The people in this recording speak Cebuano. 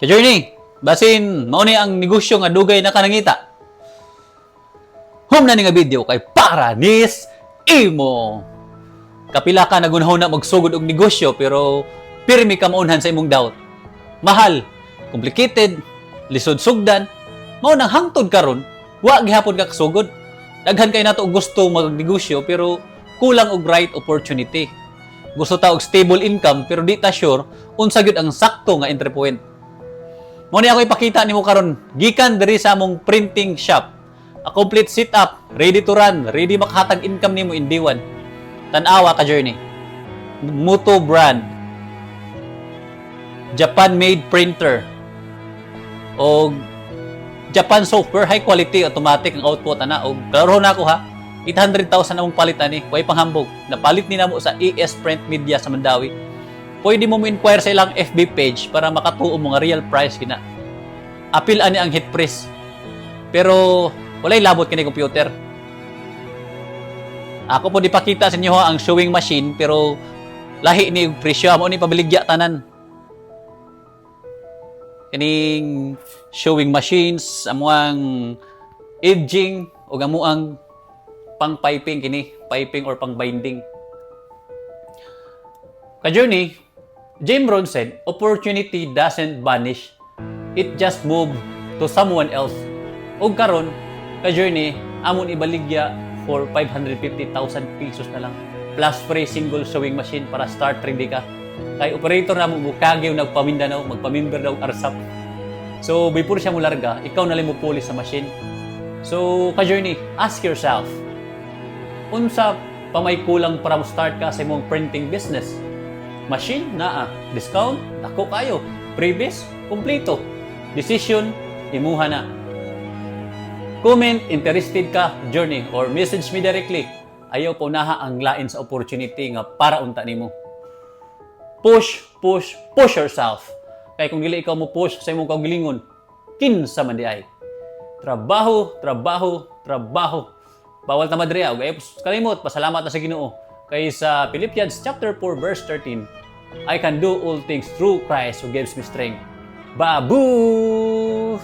Ka-journey, basin mao ni ang negosyo nga dugay na ka nangita. Humna ni nga video kay para nis imo. Kapila ka nagunahon na magsugod og negosyo pero pirmi ka maunhan sa imong doubt. Mahal, complicated, lisod sugdan, mao nang hangtod karon, wa gihapon ka kasugod. Daghan kay nato og gusto magnegosyo pero kulang og right opportunity. Gusto ta og stable income pero di ta sure unsa gyud ang sakto nga entry point. Mao ni ako ipakita nimo karon gikan diri sa among printing shop. A complete setup, ready to run, ready makahatag income nimo in day one. Tan-awa, ka journey. Muto brand. Japan made printer. Og Japan software, high quality, automatic ang output ana. Og klaro na ako ha. 800,000 among palit ani, way panghambog. Napalit ni namo sa ES Print Media sa Mandaue. Pwede mo mo-inquire sa ilang FB page para makatuo mo nga real price kina. Apil ani ang heat press. Pero walay labot kini computer. Ako po ipakita sa inyo ha, ang sewing machine pero lahi ni og presyo, mo ni pabiligya tanan. Kining sewing machines, amuang edging ug amuang pang piping kini, piping or pang binding. Ka-journey, Jim Rohn said, "Opportunity doesn't vanish. It just move to someone else." Ug karon, ka-journey, amon ibaligya for 550,000 pesos na lang. Plus free single sewing machine para start ready ka. Kay operator na mo mukagyo nagpa-Mindanao, magpamember daw RSAP. So, before siya mularga, ikaw na lang mo puli sa machine. So, ka-journey, ask yourself, unsa pa may kulang para mo start ka sa imong printing business? Machine, naa. Discount, dako kayo. Freebies, kumpleto. Decision, imuha na. Comment, interested ka, journey, or message me directly. Ayaw paunaha ang lain sa opportunity nga para unta nimo. Push, push, push yourself. Kay kung dili ikaw mo push sa imong kaugalingon, kinsa man di ay? Trabaho, trabaho, trabaho. Bawal ta madreya. Ug ayaw kalimot, pasalamat na sa Ginoo. Kay sa Philippians chapter 4 verse 13, "I can do all things through Christ who gives me strength." Babu!